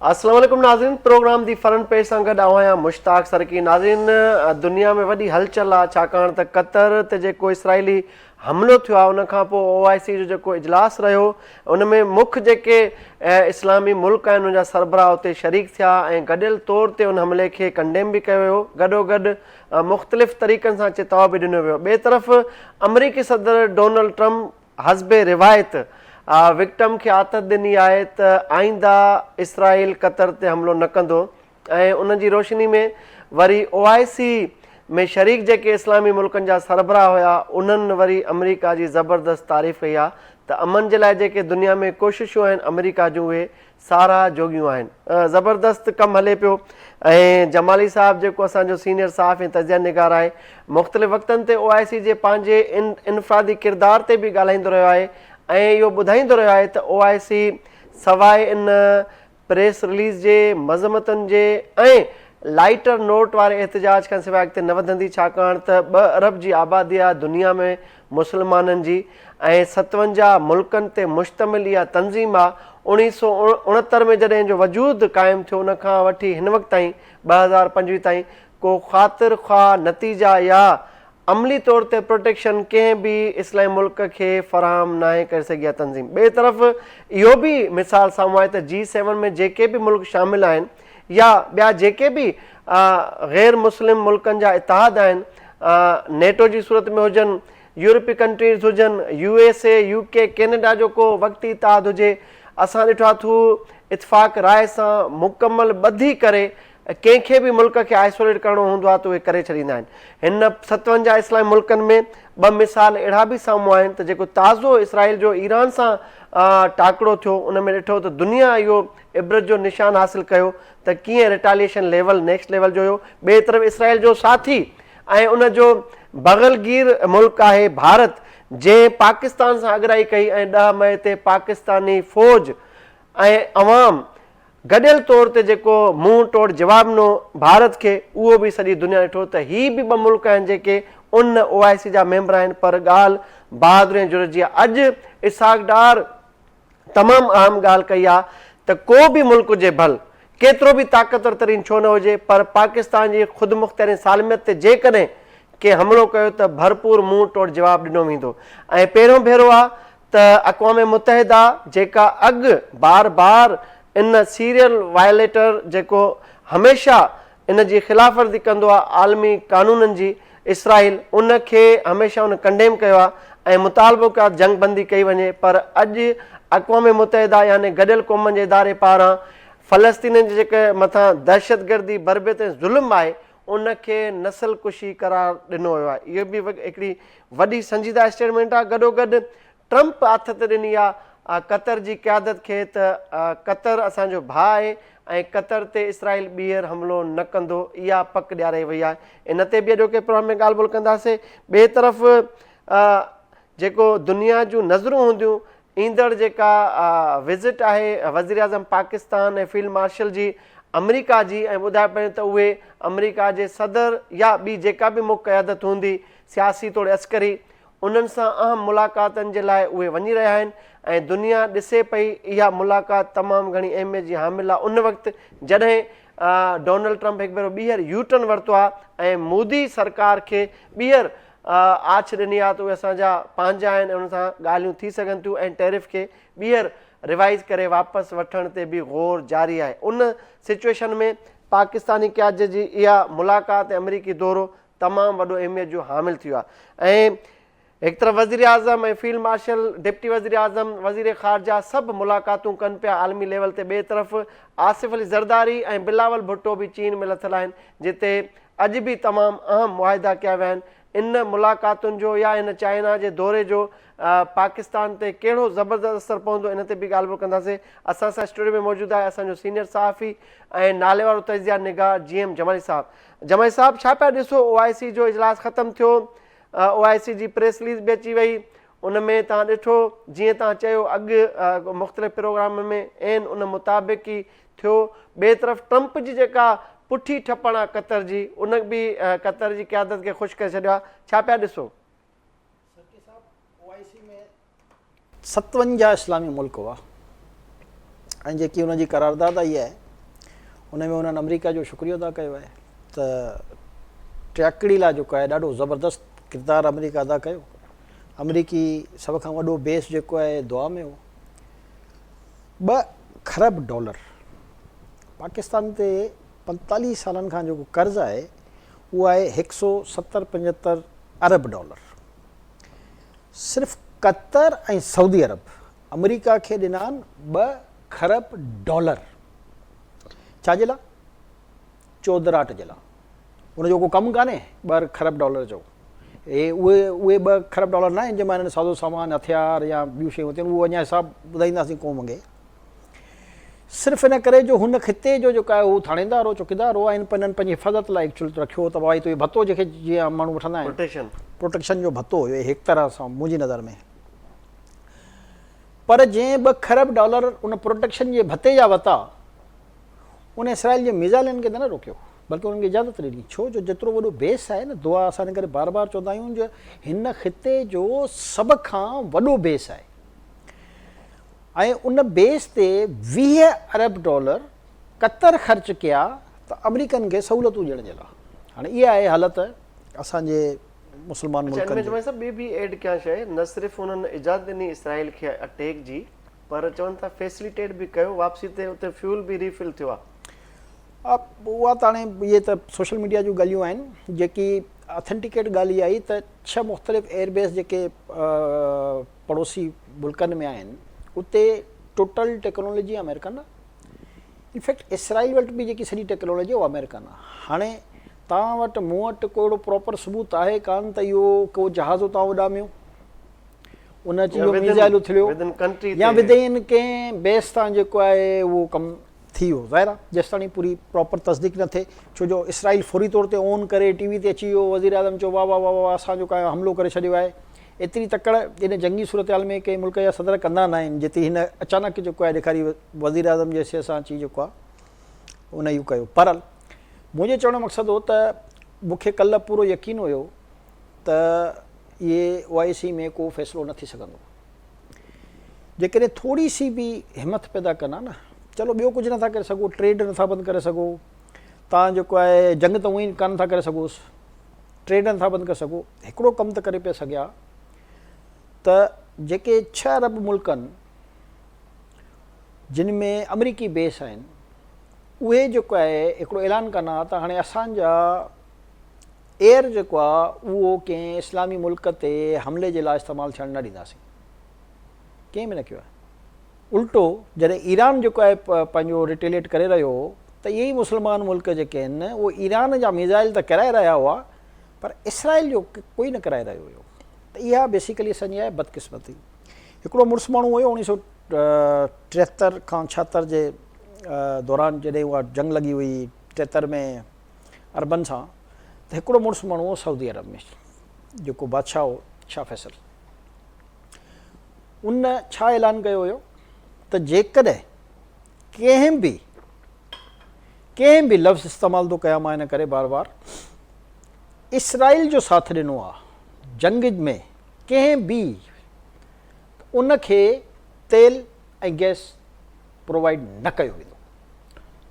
السلام عليڪم ناظرين پروگرام the front page سان گڏ آئون آهيان مشتاق سرڪي ناظرين دنيا ۾ وڏي هلچل آ ڇاڪاڻ ته قطر تي جيڪو اسرائيلي حملو ٿيو آهي ان کان پوء او آء سي جو جيڪو اجلاس رهيو ان ۾ مک جيڪي اسلامي ملڪ آهن ان جا سربراهه اتي شريڪ ٿيا ۽ گڏيل طور تي ان حملي کي ڪنڊيم به ڪيو ويو گڏوگڏ مختلف طريقن سان چتاء به ڏنو ويو ٻئي طرف آمريڪي صدر ڊونلڊ ٽرمپ حسب روايت وڪٽم کي آٿت ڏني آهي ته آئنده اسرائيل قطر تي حملو نه ڪندو ۽ ان جي روشني ۾ وري او آء سي ۾ شريڪ جيڪي اسلامي ملڪن جا سربراهه هيا انهن وري آمريڪا جي زبردست تعريف ڪئي آهي ته امن جي لاء جيڪي دنيا ۾ ڪوششون آهن آمريڪا جون اهي ساراهه جوڳيون آهن. زبردست ڪم هلي پيو ۽ جمالي صاحب جيڪو اسان جو سينيئر صحافي ۽ تجزيه نگار آهي مختلف وقتن تي او آء سي جي پنهنجي انفرادي ڪردار تي به ڳالهائيندو رهيو آهي ۽ اهو ٻڌائيندو رهيو آهي ته او آء سي سواء ان پريس رليز جي مذمتن جي ۽ لائيٽر نوٽ واري احتجاج کان سواء اڳتي نه وڌندي ڇاڪاڻ ته ٻه ارب جي آبادي آهي دنيا ۾ مسلمانن جي ۽ 57 ملڪن تي مشتمل اها تنظيم آهي 1969 ۾ جڏهن ان جو وجود قائم ٿيو ان کان وٺي هن وقت تائين 2025 تائين ڪو خاطر خواهه نتيجا يا عملي طور تي پروٽيڪشن ڪنهن به اسلامي ملڪ کي فراهم ناهي ڪري سگهي اها تنظيم. ٻئي طرف اهو به مثال سامهون آهي ته جي سيون ۾ جيڪي به ملڪ شامل آهن يا ٻيا جيڪي به غير مسلم ملڪن جا اتحاد آهن نيٽو جي صورت ۾ هجن، يورپي ڪنٽريز هجن، U S A, U K, Canada جو ڪو وقتي اتحاد هجي اسان ڏٺو آهي ته هو اتفاق راء سان مڪمل ٻڌي ڪري ڪنهن کي به ملڪ کي آئسوليٽ ڪرڻو هوندو آهي ته اهي ڪري ڇڏيندا آهن. هن 57 اسلامي ملڪن ۾ ٻه مثال اهڙا به سامهون آهن ته جيڪو تازو اسرائيل جو ايران سان ٽاڪڙو ٿيو ان ۾ ڏٺو ته دنيا اهو عبرت جو نشان حاصل ڪيو ته ڪيئن ريٽاليئيشن ليول نيڪسٽ ليول جو هيو. ٻئي طرف اسرائيل جو ساٿي ۽ ان جو بغلگير ملڪ آهي ڀارت جنهن پاڪستان سان اڳرائي ڪئي ۽ 10 مئي تي پاڪستاني فوج ۽ عوام گڏيل طور تي جيڪو منهن ٽوڙ جواب ڏنو ڀارت کي اهو به سڄي دنيا ڏٺو ته هي به ٻه ملڪ آهن جيڪي ان او آء سي جا ميمبر آهن پر ڳالهه بهادري ۽ جرئت جي آهي اڄ اسحاق ڊار تمام اهم ڳالهه ڪئي آهي ته ڪو به ملڪ هجي ڀل ڪيترو به طاقتور ترين ڇو نه هجي پر پاڪستان جي خودمختياري ۽ سالميت تي جيڪڏهن ڪنهن حملو ڪيو ته ڀرپور منهن ٽوڙ جواب ڏنو ويندو ۽ پهريون ڀيرو آهي ته اقوام متحده جيڪا اڳ بار بار ان سيريل وائليٽر جيڪو هميشه ان جي خلاف ورزي ڪندو آهي عالمي قانونن جي اسرائيل ان کي هميشه ان ڪنڊيم ڪيو آهي ۽ مطالبو ڪيو آهي جنگ بندي ڪئي وڃي پر اڄ اقوام متحده يعني گڏيل قومن جي اداري پاران فلسطينين جي جيڪي مٿان دهشتگردي بربريت ۽ ظلم آهي ان کي نسل ڪشي قرار ڏنو ويو آهي اهو به هڪڙي وڏي سنجيده اسٽيٽمينٽ آهي گڏوگڏ ٽرمپ آٿت ڏني آهي قطر جي قيادت کي ته قطر اسان جو ڀاء آهي ۽ قطر تي اسرائيل ٻيهر حملو نه ڪندو اها پڪ ڏياري وئي آهي ان تي به اڄوڪي پروگرام ۾ ڳالهه ٻولهه ڪنداسين ٻئي طرف جيڪو دنيا جون نظرون هونديون ايندڙ جيڪا وزٽ آهي وزيراعظم پاڪستان ۽ فيلڊ مارشل جي آمريڪا جي ۽ ٻڌايو پيو ته اهي آمريڪا جي صدر يا ٻي جيڪا به مک قيادت هوندي سياسي توڙي عسڪري انهن سان اهم ملاقاتن جي لاء اهي وڃي رهيا آهن ۽ دنيا ڏسي پئي اها ملاقات تمام گهڻي اهميت جي حامل آهي ان وقت جڏهن ڊونلڊ ٽرمپ هڪ ڀيرو ٻيهر يو ٽرن ورتو آهي ۽ مودي سرڪار کي ٻيهر آڇ ڏني آهي ته اهي اسان جا پنهنجا آهن ۽ انهن سان ڳالهيون ٿي سگهن ٿيون ۽ ٽيرف کي ٻيهر ريوائز ڪري واپس وٺڻ تي به غور جاري آهي ان سچوئيشن ۾ پاڪستاني قيادت جي اها ملاقات ۽ آمريڪي دورو تمام وڏو اهميت جو حامل ٿيو آهي ۽ هڪ طرف وزيراعظم ۽ فيلڊ مارشل، ڊپٽي وزيراعظم، وزير خارجه سڀ ملاقاتون ڪن پيا عالمي ليول تي ٻئي طرف آصف علي زرداري ۽ بلاول ڀٽو به چين ۾ لٿل آهن جتي اڄ به تمام اهم معاهدا ڪيا ويا آهن ان ملاقاتن جو يا هن چائنا جي دوري جو پاڪستان تي ڪهڙو زبردست اثر پوندو ان تي به ڳالهه ٻولهه ڪنداسين اسان سان اسٽوڊيو ۾ موجود آهي اسان جو سينيئر صحافي ۽ ناليوارو تجزيه نگار جي ايم جمالي صاحب جمالي صاحب ڇا پيا ڏسو او آء سي جو اجلاس ختم ٿيو او آء سي جي پريس رليز به اچي وئي ان ۾ توهان ڏٺو جيئن توهان چيو اڳ مختلف پروگرامن ۾ عين ان مطابق ئي ٿيو ٻئي طرف ٽرمپ جي جيڪا پٺي ٺپڻ آ قطر جي ان به قطر جي قيادت کي خوش ڪري ڇڏيو آ ڇا پيا ڏسو؟ سرڪي صاحب او آء سي ۾ 57 اسلامي ملڪ هئا ۽ جيڪي ان جي قرارداد آئي آهي. ان ۾ انهن آمريڪا جو شڪريو ادا ڪيو آهي ته ٽياڪڙي لاء جيڪو آهي ڏاڍو زبردست ڪردار آمريڪا ادا ڪيو. آمريڪي سڀ کان وڏو بيس جيڪو آهي دعا ۾ هو. 2 کرب ڊالر پاڪستان تي 45 سالن کان جيڪو قرض آهي اهو آهي هڪ سو ستر پنجهتر ارب ڊالر. صرف قطر ۽ سعودي عرب آمريڪا کي ڏنا آهن 2 کرب ڊالر. ڇا جي لاء؟ چودراٽ جي لاء. ان جو ڪو ڪم ڪانهي 2 کرب ڊالر جو. اهي اهي 2 کرب ڊالر ناهن جنهن مان هنن سازو سامان، هٿيار يا ٻيون شيون ورتيون آهن، اهو اڃا حساب ٻڌائينداسين قوم کي. صرف ان ڪري جو هن خطي جو جيڪو آهي هو ٿاڻيدار هو، چوڪيدار هو ۽ هنن پنهنجي حفاظت لاء ايڪچوئل رکيو هو ته بابا هي تو ڀتو جنهن کي جيئن ماڻهو وٺندا آهن. پروٽيڪشن. پروٽيڪشن جو ڀتو هيو هڪ طرح سان منهنجي نظر ۾. پر جنهن 2 کرب ڊالر ان پروٽيڪشن جي ڀتي جا ورتا، ان اسرائيل جي ميزائلن کي ته نه روڪيو، بلڪه انهن کي اجازت ڏني، ڇو جو جيترو وڏو بيس آهي نه، دعا اسان ان ڪري بار بار چوندا آهيون جو هن خطي جو سڀ کان وڏو بيس آهي ۽ ان بيس تي 20 ارب ڊالر قطر خرچ ڪيا ته آمريڪن کي سهولتون ڏيڻ جي لاء. هاڻي اها آهي حالت اسان جي مسلمان اڇا ان ملڪن ۾ جي. جماعت صاحب ٻي به ايڊ ڪيان شيء، نه صرف انهن اجازت ڏني اسرائيل کي اٽيڪ جي پر چون ٿا فيسليٽيٽ به ڪيو، واپسي تي اتي فيول به ريفل ٿيو آ. اها ته هاڻي اهي ته سوشل ميڊيا جون ڳالهيون آهن، جيڪي اٿينٽيڪيٽ ڳالهه اها آئي ته 6 مختلف ايئر بيس جيڪي پڙوسي ملڪن ۾ آهن اتي ٽوٽل ٽيڪنالاجي آمريڪن آ. انفيڪٽ اسرائيل وٽ به جيڪي سڄي ٽيڪنالاجي اها آمريڪن آ. هاڻي توهان وٽ مون وٽ ڪو اهڙو پراپر ثبوت آهي ڪانه ته اهو ڪو جهاز اتان اڏاميو، ان اچي اهو ميزائل اٿليو يا ودين ڪنهن بيس تان جيڪو آهي اهو ڪم ٿي ويو. ظاهر آهي جيستاڻي پوري پراپر تصديق نه ٿئي، ڇو جو اسرائيل فوري طور تي اون ڪري ٽي وي تي اچي ويو، وزيراعظم چيو واهه واهه واهه واهه اسان جو ڪا حملو ڪري ڇڏيو آهي. ايتري تڪڙ ان جنگي صورتحال ۾ ڪنهن ملڪ جا صدر ڪندا نه آهن جيتري هن اچانڪ جيڪو آهي ڏيکاري وزيراعظم جي حيثيت سان اچي جيڪو آهي ان اهو ڪيو. بهرحال منهنجي چوڻ جو مقصد هو ته مون کي ڪلهه پورو يقين هيو ته اهي او آء سي ۾ ڪو فيصلو نه ٿي سگهندو. جيڪڏهن ٿوري سي به همٿ پيدا ڪن ها نه، چلو ٻيو ڪجهه نٿا ڪري سگهو، ٽريڊ نٿا بند ڪري سگهو، تان جيڪو آهي جنگ ته اونئن ئي ڪانه ٿا ڪري سگهوس، ٽريڊ نٿا بند ڪري سگهو، هڪڙو ڪم ته ڪري پيا سگهيا ته جيڪي 6 ارب ملڪ آهن جن ۾ آمريڪي بيس آهن اهي جيڪو آهي هڪڙو اعلان ڪن ها ته هاڻي اسان جا ايئر جيڪو آ اهو ڪنهن اسلامي ملڪ تي حملي جي لاء استعمال ٿيڻ نه ڏينداسين. ڪنهن به نه ڪيو آهي. الٽو جڏهن ايران جيڪو آهي پنهنجو ريٽيليٽ ڪري رهيو هو ته اهي ئي مسلمان ملڪ جيڪي آهن اهي ايران جا ميزائل ته ڪرائي رهيا هئا پر اسرائيل جو ڪوئي نه ڪرائي رهيو هيو. ته اها بيسيڪلي اسان جي آهي بدقسمتي. هڪڙو مڙس ماڻهو هيو 1973 کان 76 جي دوران جڏهن اها جنگ لڳي هئي 73 ۾ عربن سان ته هڪڙو مڙس ماڻهو هو سعودي عرب ۾ جيڪو بادشاهه هو شاهه فيصل ان ڇا اعلان ڪيو هيو ته جيڪڏهن ڪنهن به ڪنهن به لفظ استعمال ٿو ڪيان مان ان ڪري بار بار اسرائيل جو ساٿ ڏنو آ جنگ ۾ ڪنهن به ان کي تيل ۽ گئس پرووائيڊ نه ڪيو ويندو.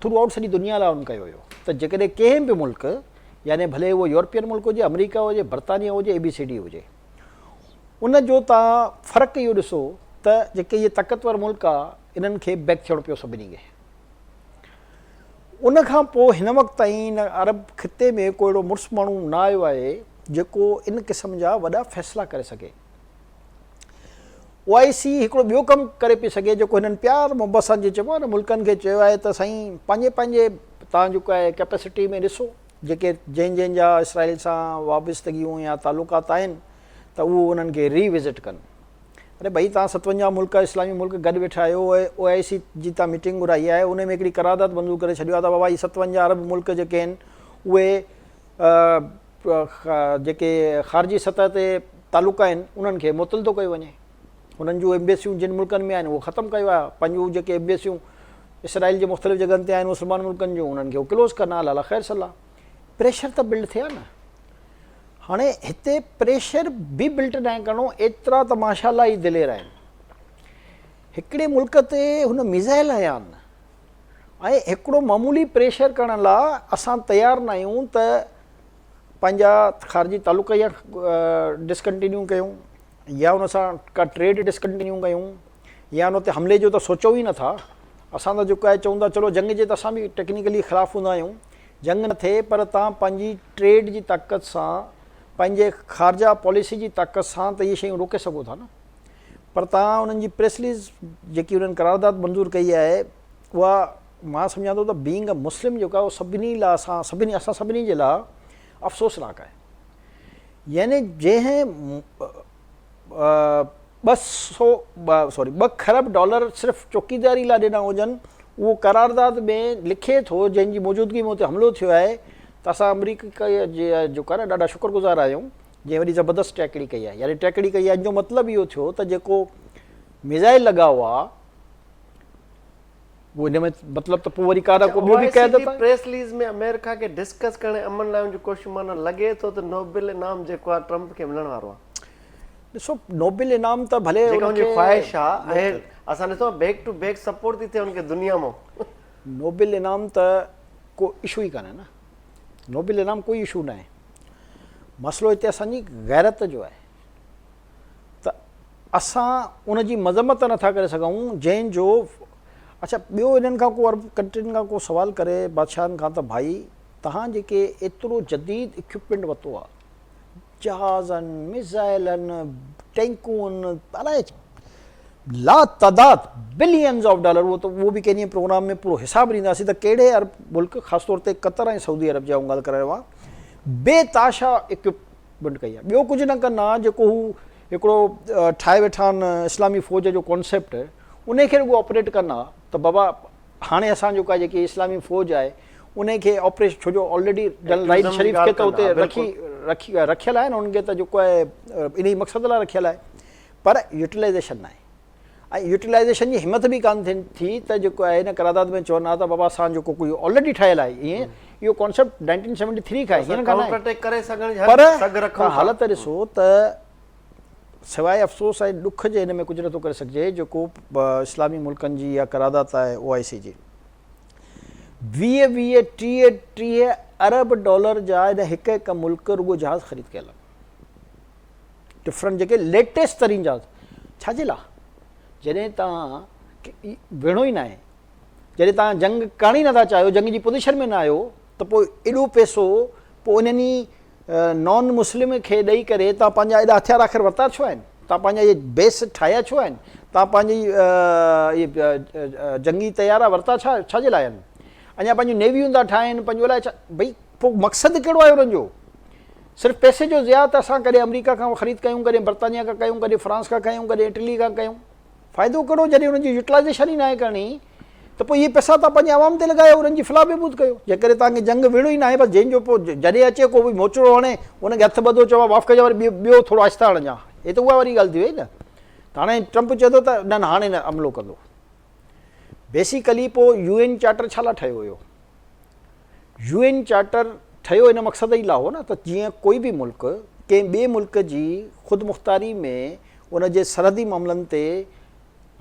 ٿرو آئوٽ سڄي دنيا لاء ان ڪيو ويو ته جيڪڏهن ڪنهن به ملڪ يعني ڀلي اهو يورپين ملڪ هجي، آمريڪا هجي، برطانيا هجي، اي بي سي ڊي هجي ان جو تان فرق اهو ڏسو ته جيڪي اهي طاقتور ملڪ آ انهن کي بيڪ ٿيڻو پيو سڀني کي. ان کان پوء هن وقت تائين ان عرب خطي ۾ ڪو اهڙو مڙس ماڻهو نه آيو آهي جيڪو ان قسم جا وڏا فيصلا ڪري سگهي. او آء سي هڪڙو ٻيو ڪم ڪري پئي سگهي جيڪو هنن پيار محبت سان جيئن چئبو آهي نه ملڪن کي چيو آهي ته سائين پنهنجي پنهنجي تان جيڪو آهي ڪيپيسٽي ۾ ڏسو جيڪي جنهن جنهن جا اسرائيل سان وابستگيون يا تعلقات آهن ته اهو انهن کي ري وزٽ ڪن. اري ڀئي تان 57 ملڪ اسلامي ملڪ گڏ ويٺا آهيو او آء سي جي تان ميٽنگ گهرائي آهي ان ۾ هڪڙي قرارداد منظور ڪري ڇڏيو آهي ته بابا هي 57 عرب ملڪ جيڪي آهن اهي جيڪي خارجي سطح تي تعلق آهن انهن کي معطل ٿو ڪيو وڃي. انهن جون ايمبيسيون جن ملڪن ۾ آهن اهو ختم ڪيو آهي. پنهنجون جيڪي ايمبيسيون اسرائيل جي مختلف جڳهن تي آهن مسلمان ملڪن جون انهن کي هو ڪلوز ڪن ها لالا خير صلاح. پريشر ته بلڊ ٿئي ها نه. هاڻي هتي پريشر به بلڊ ناهي ڪرڻو ايترا ته ماشاء الله هي دلير آهن. هڪڙي ملڪ تي هن ميزائل هنيا آهن. ۽ هڪڙو معمولي پريشر ڪرڻ لا اسان تيار نه آهيون ته پنهنجا خارجي تعلق يا ڊسڪنٽينيو ڪيون يا ان سان ڪا ٽريڊ ڊسڪنٽينيو ڪيون يا ان تي حملي جو ته سوچون ئي نٿا. اسان ته جيڪو آهي چئون ٿا چلو جنگ جي ته اسان به ٽيڪنيڪلي خلاف هوندا آهيون، جنگ نه ٿئي پر توهان پنهنجي ٽريڊ جي طاقت سان پنهنجي خارجه پاليسي جي طاقت سان ته اهي شيون روڪي سگهو ٿا نه. پر توهان انهن جي پريس رليز جيڪي انهن قرارداد منظور ڪئي آهي اها مان سمجهان ٿو ته بينگ ا مسلم جيڪو آهي اهو سڀني لاء اسان سڀني اسان سڀني جي لاء افسوسناڪ آهي. يعني جنهن 200 سوري 2 کرب ڊالر صرف چوڪيداري لاء ڏنا هجن اهو قرارداد ۾ لکي ٿو جنهن جي موجودگي ۾ اتي حملو ٿيو آهي ته اسان آمريڪا جي جيڪو آهي نه ڏاڍا شڪر گذار آهيون جنهن وڏي زبردست ٽيڪڙي ڪئي آهي يعني ٽيڪڙي ڪئي آهي ان جو مطلب اهو ٿيو ته جيڪو ميزائل لڳا هئا اهو ان ۾ مطلب ته پوء وري ڪا نه ڪو ٻيو به قيادت آهي. پريس رليز ۾ آمريڪا کي ڊسڪس ڪرڻ ۽ امن لاء ان جون ڪوششون معنيٰ لڳي ٿو ته نوبل انعام جيڪو آهي ٽرمپ کي ملڻ وارو آهي. ڏسو نوبل انعام ته ڀلي جيڪا ان جي خواهش آهي ۽ اسان ڏسو بيڪ ٽو بيڪ سپورٽ ٿي ٿئي ان کي دنيا مان. نوبل انعام ته ڪو اشو ئي ڪانهي نه نوبل انعام ڪوئي اشو ناهي مسئلو هتي اسان جي غيرت جو آهي. ته اسان ان جي مذمت نٿا ڪري سگهون جنهن جو اڇا ٻيو انهن کان ڪو عرب ڪنٽرين کان ڪو سوال ڪري بادشاهن کان ته ڀائي تهان جيڪي ايترو جديد اڪوپمينٽ ورتو آ جهازن ميزائلن ٽينڪون الائي لا تعداد بلينز آف ڊالر اهو ته اهو به ڪنهن ڏينهن پروگرام ۾ پورو حساب ڏينداسين ته ڪهڙي عرب ملڪ خاص طور تي قطر ۽ سعودي عرب جي آئون ڳالهه ڪري رهيو آهيان بي تاشا اڪوپ بنڊ ڪئي آهي ٻيو ڪجهه نه ڪن ها جيڪو هو هڪڙو ٺاهي ويٺا آهن اسلامي فوج جو ڪانسيپٽ ان کي رڳو آپريٽ ڪن ها ته بابا هاڻي اسان جو ڪا جيڪي اسلامي فوج آهي ان کي آپريشن ڇو جو آلريڊي جنرل راحيل شريف کي ته اتي رکي رکي رکيل آهي نه انهن کي ته جيڪو آهي انهي مقصد لاء رکيل آهي پر يوٽيلائزيشن ناهي ۽ يوٽيلائيزيشن جي همت به ڪانه ٿين ٿي ته جيڪو آهي هن قرارداد ۾ چون ها ته بابا اسان جيڪو ڪجهه آلريڊي ٺاهيل آهي ائين اهو ڪانسيپٽ 1973 کان آهي هينئر کان ناهي پر توهان حالت ڏسو ته سواء افسوس ۽ ڏک جي هن ۾ ڪجهه نٿو ڪري سگهجي جيڪو اسلامي ملڪن جي اها قرارداد آهي او آء سي جي 20 20 30 30 ارب ڊالر جا هن هڪ هڪ ملڪ رڳو جهاز خريد ڪيل آهن ڊفرنٽ جيڪي ليٽيسٽ ترين جهاز ڇا جي لاء جڏهن توهان وڙهڻو ئي ناهي جڏهن توهان جنگ ڪرڻ ئي نٿا چاهيو جنگ جي پوزيشن ۾ نه آهيو ته پوء ايڏو پيسو پوء انهن ئي نان مسلم کي ڏئي ڪري توهان پنهنجا ايڏا هٿيار آخر ورتا ڇو آهن توهان پنهنجا اهي بيس ٺاهيا ڇو آهن توهان پنهنجي اهي جنگي طيارا ورتا ڇا ڇا جي لاء آهن اڃا پنهنجون نيويون ٿا ٺاهن پنهنجو الائي ڇا ڀئي پوء مقصد ڪهڙو آهي انهن جو؟ صرف پئسي جو ضياع ته اسان ڪڏهن آمريڪا کان خريد ڪيون، ڪڏهن برطانيا کان ڪيون، ڪڏهن فرانس کان ڪيون، ڪڏهن اٽلي کان ڪيون. فائدو ڪهڙو جڏهن انهن جي يوٽيلائيزيشن ئي ناهي ڪرڻي ته پوء اهي پئسا توهان پنهنجي عوام تي لڳايو، انهن جي فلاح بهبود ڪيو. جيڪڏهن توهان کي جنگ وڙهڻو ئي ناهي بس جنهن جو پوء جڏهن اچي ڪو به موچڙو هڻي ان کي هٿ ٻڌو چئو معاف ڪجو وري ٻيو ٿورو آهستي هڻجان. هي ته اها واري ڳالهه ٿي وئي نه ته هاڻي ٽرمپ چئي ٿو ته نه نه هاڻي نه حملو ڪندو. بيسيڪلي پوء يو اين چارٽر ڇا لاء ٺهيو هيو؟ يو اين چارٽر ٺهيو ان مقصد ئي لاء هو نه ته جيئن ڪوئي به ملڪ ڪنهن ٻئي ملڪ جي خودمختاري ۾ ان جي سرحدي معاملن تي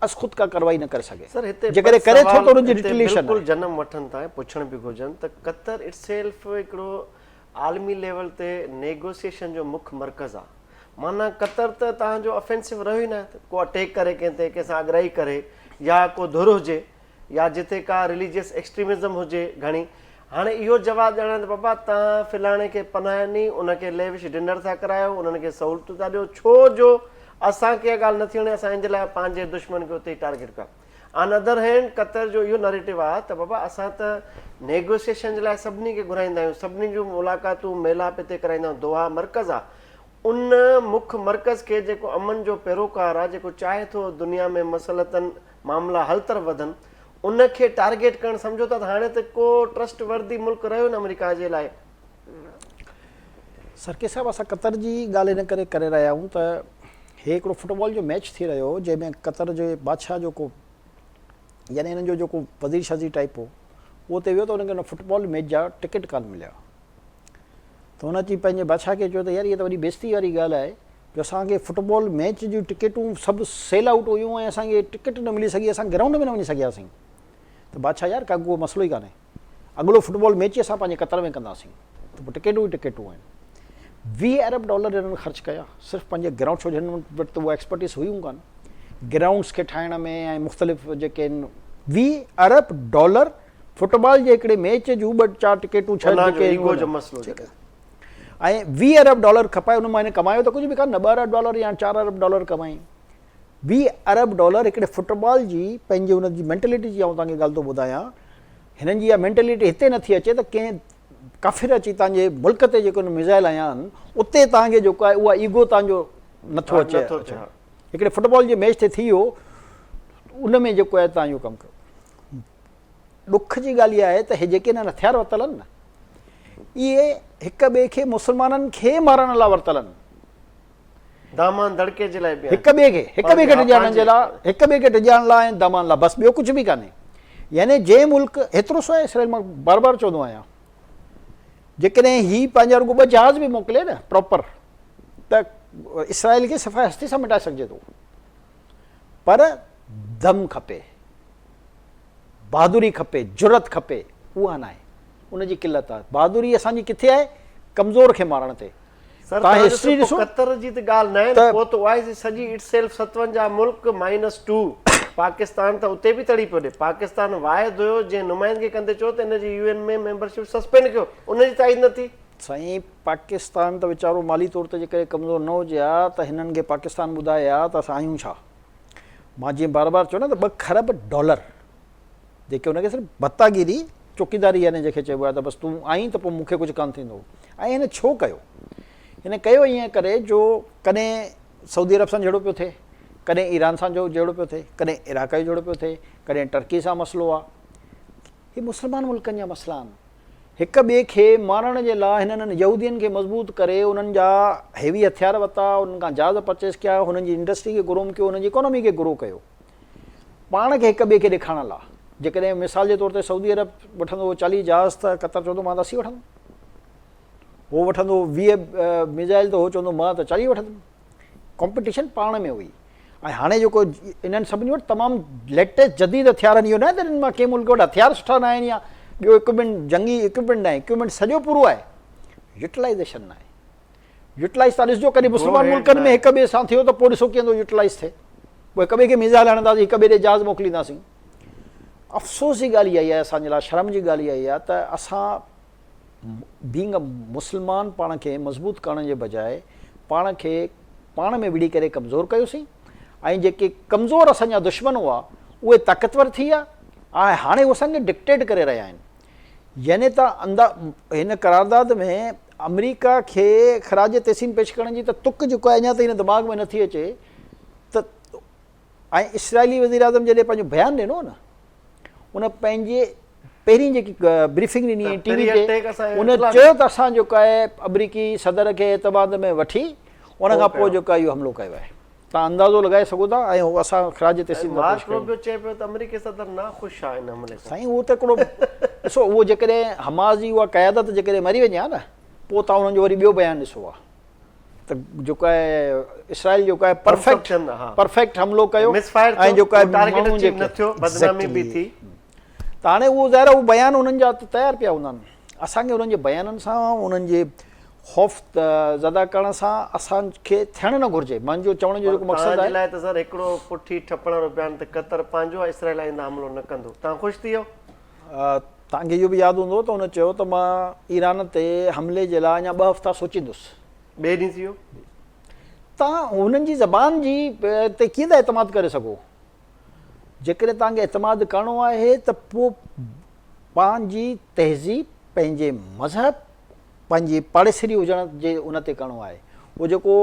از خود ڪا ڪارروائي نه ڪري سگهي. سر هتي ٻه جيڪڏهن ڪري ٿو سوال ته ان جي هتي ريٽيليشن بلڪل آهي. جنم وٺن ٿا ۽ پڇڻ به گهرجن ته قطر it self هڪڙو عالمي ليول تي نيگوسيئيشن جو مک مرڪز آ معنيٰ قطر ته توهان جو افينسو رهيو ئي ناهي ته ڪو اٽيڪ ڪري ڪنهن تي ڪنهن سان اڳرائي ڪري يا ڪو ڌر هجي يا جتي ڪا رليجيس ايڪسٽريمزم هجي گهڻي هاڻي اهو جواب ڏيڻ ته بابا توهان فلاڻي کي پناهه ڏني ان کي ليوش ڊنر ٿا ڪرايو انهن کي سهولتون ٿا ڏيو ڇو جو اسان کي اها ڳالهه نٿي وڻي اسان ان جي لاء پنهنجي دشمن کي اتي ئي ٽارگيٽ ڪيو آن ادر هينڊ قطر جو اهو نريٽو آهي ته بابا اسان ته نيگوسيشن جي لاء سڀني کي گهرائيندا آهيون سڀني جون ملاقاتون ميلاپ هتي ڪرائيندا آهيون دوها مرڪز آهي ان مک مرڪز کي جيڪو امن جو پيروڪار آهي جيڪو چاهي ٿو دنيا ۾ مصلحتن معاملا حل طرف وڌن ان کي ٽارگيٽ ڪرڻ سمجهو ٿا ته هاڻي ته ڪو ٽرسٽ وردي ملڪ رهيو نه آمريڪا جي لاء. سرڪي صاحب اسان قطر جي ڳالهه ان ڪري ڪري رهيا آهيون ته هي هڪڙو فٽبال جو ميچ ٿي رهيو هو جنهن ۾ قطر جي بادشاهه جو ڪو يعني هنن جو جيڪو وزير شزير ٽائيپ هو اهو اتي ويو ته هن کي ان فٽبال ميچ جا ٽڪيٽ ڪانه مليا ته هن اچي پنهنجي بادشاهه کي چيو ته يار هي ته وڏي بيستي واري ڳالهه آهي جو اسان کي فٽبال ميچ جون ٽڪيٽون سڀ سيل آئوٽ هيون ۽ اسان کي ٽڪيٽ نه ملي سگهي اسان گرائونڊ ۾ نه وڃي سگهياسين ته بادشاهه يار ڪا ڪو مسئلو ئي ڪانهي اڳلو فٽبال ميچ ئي اسان پنهنجي قطر ۾ ڪنداسين ته پوء ٽڪيٽون ئي ٽڪيٽون آهن. 20 ارب ڊالر هنن خرچ ڪيا صرف پنهنجي گرائونڊ ڇو جو هنن وٽ ته اها ايڪسپرٽيز هئي ئي ڪانه گرائونڊس کي ٺاهڻ ۾ ۽ مختلف جيڪي آهن 20 ارب ڊالر فٽبال جي هڪڙي ميچ جون ٻه چار ٽڪيٽون ڇهه جيڪي ايگو جو مسئلو ٺيڪ آهي ۽ 20 ارب ڊالر کپائي ان مان هن ڪمايو ته ڪجهه به ڪانه نه 2 ارب ڊالر يا 4 ارب ڊالر ڪمائي 20 ارب ڊالر هڪڙي فٽبال جي پنهنجي ان جي مينٽلٽي جي آئون توهان کي ڳالهه ٿو ٻڌايان هنن جي اها مينٽلٽي هتي نٿي اچي ته ڪنهن ڪافر اچي توهان جي ملڪ تي جيڪو ميزائل هنيا آهن اتي توهان کي جيڪو آهي اها ايگو توهان جو نٿو اچي هڪڙي فٽبال جي ميچ تي ٿي ويو ان ۾ جيڪو آهي توهان اهو ڪم ڪيو ڏک جي ڳالهه اها آهي ته هي جيڪي هنن هٿيار ورتل آهن نه اهي هڪ ٻئي کي مسلمانن کي مارڻ لاء ورتل آهن دامان دڙڪي جي لاء به هڪ ٻئي کي هڪ ٻئي کي ڊڄارڻ جي لاء هڪ ٻئي کي ڊڄارڻ لاء ۽ دامان لاء بس ٻيو ڪجهه به ڪانهي يعني جنهن ملڪ هيترو سو آهي اسرائيل مان بار بار چوندو آهيان جيڪڏهن هي پنهنجا رڳو ٻه جهاز به موڪلي نه پراپر ته اسرائيل کي صفا هستي سان مٽائي سگهجي ٿو پر دم کپي بهادري کپي جرئت کپي اها ناهي ان جي قلت آهي بهادري اسان جي ڪٿي آهي ڪمزور کي مارڻ تي سر توهان هسٽري ڏسو قطر جي ته ڳالهه ناهي نه پوء ته او آء سي سڄي it self 57 Malik minus two Pakistan ته اتي به تڙي پيو ڏي پاڪستان واحد هيو جنهن نمائندگي ڪندي چيو ته ان جي يو اين ۾ ميمبرشپ سسپينڊ ڪيو ان جي تائيد نه ٿي. سائين پاڪستان ته ويچارو مالي طور تي جيڪڏهن ڪمزور نه هجي ها ته هنن کي پاڪستان ٻڌائي ها ته اسان آهيون ڇا مان جيئن بار بار چيو نه ته 2 کرب ڊالر جيڪي ان کي صرف ڀتاگيري، چوڪيداري يعني جنهن کي چئبو آهي ته بس تون آئين ته پوء مون کي ڪجهه ڪانه ٿيندو ۽ هن ڇو ڪيو؟ هن ڪيو ائين ڪري جو ڪڏهن سعودي عرب سان جهيڙو پيو ٿئي، ڪڏهن ايران سان جهيڙو پيو ٿئي، ڪڏهن عراق جو جهيڙو پيو ٿئي، ڪڏهن ٽرڪي سان مسئلو آهي. هي مسلمان ملڪن جا مسئلا آهن. هڪ ٻئي کي مارڻ جي لاء هنن يهودين کي مضبوط ڪري انهن جا هيوي هٿيار ورتا، انهن کان جهاز پرچيز ڪيا، هنن جي انڊسٽري کي گروم ڪيو، هنن جي اڪانومي کي گرو ڪيو. پاڻ کي هڪ ٻئي کي ڏيکارڻ لاء جيڪڏهن مثال جي طور تي سعودي عرب وٺندو هو 40 جهاز ته قطر چوندو مان ته 80 وٺندم، هو وٺندو هو 20 ميزائل ته هو چوندو مان ته 40 وٺندم. ڪمپٽيشن پاڻ ۾ هئي ۽ هاڻي جيڪو انهن سڀني وٽ تمام ليٽيسٽ جديد هٿيار آهن اهو ناهي ته انهن مان ڪنهن ملڪ وٽ هٿيار سٺا نه آهن يا ٻيو اڪوپمينٽ جنگي اڪوپمينٽ ناهي، اڪوپمينٽ سڄو پورو آهي، يوٽيلائيزيشن ناهي. يوٽيلائيز تان ڏسجو ڪڏهن مسلمان ملڪن ۾ هڪ ٻئي سان ٿيو ته پوء ڏسو ڪيئن ٿو يوٽيلائيز ٿئي. پوء هڪ ٻئي کي ميزائل هڻنداسين هڪ ٻئي ڏي جهاز موڪلينداسين. افسوس جي ڳالهه اها ئي آهي اسان جي لاء شرم جي ڳالهه اها ئي آهي ته اسان بينگ ا مسلمان پاڻ کي مضبوط ڪرڻ جي بجاء پاڻ کي پاڻ ۾ وڙهي ڪري ڪمزور ڪيوسين ۽ جيڪي ڪمزور اسان جا دشمن هئا اهي طاقتور ٿي ويا ۽ هاڻي هو اسان کي ڊڪٽيٽ ڪري رهيا آهن. يعني ته اندا هن قرارداد ۾ آمريڪا کي خراج تحسين پيش ڪرڻ جي ته تڪ جيڪو آهي اڃا تائين هن دماغ ۾ نٿي اچي ته ۽ اسرائيلي وزيراعظم جڏهن پنهنجو بيان ڏنو نه ان پنهنجي پهرين جيڪي بريفنگ ڏني ٽي وي تي ان چيو ته اسان جيڪو آهي آمريڪي صدر کي اعتماد ۾ وٺي ان کان پوء جيڪو آهي اهو حملو ڪيو آهي. توهان اندازو لڳائي سگهو ٿا ۽ هو اسان خراج تحسين ٿا پيش ڪيون. مارڪ روبيو چئي پيو ته آمريڪي صدر ناخوش آهي ان حملي سان. سائين اهو ته هڪڙو ڏسو اهو جيڪڏهن حماس جي اها قيادت جيڪڏهن مري وڃي ها نه پوء توهان انهن جو وري ٻيو بيان ڏسو ها ته جيڪو آهي اسرائيل جيڪو آهي پرفيڪٽ پرفيڪٽ حملو ڪيو ۽ جيڪو آهي ماڻهن جي نه ٿيو بدنامي به ٿي ته هاڻي اهو ظاهر آهي اهو بيان انهن جا ته تيار پيا هوندا آهن. اسان کي انهن جي بيانن سان انهن جي خوف زده ڪرڻ سان اسان کي ٿيڻ نه گهرجي. منهنجو چوڻ جو جيڪو مقصد آهي. توهان جي لاء ته سر هڪڙو پٺي ٺپڻ وارو بيان ته قطر پنهنجو آهي اسرائيل آئنده حملو نه ڪندو. توهان خوش ٿي ويو؟ توهان کي اهو به ياد هوندو ته هن چيو ته مان ايران تي حملي جي لاء اڃا ٻه هفتا سوچيندس. ٻئي ڏينهن ٿي ويو. توهان هنن جي زبان جي تي ڪيئن ٿا اعتماد ڪري سگهو؟ جيڪڏهن توهان کي اعتماد ڪرڻو آهي ته پوء پنهنجي تهذيب، پنهنجي مذهب، پنهنجي پاڙيسري هجڻ جي ان تي ڪرڻو آهي. اهو جيڪو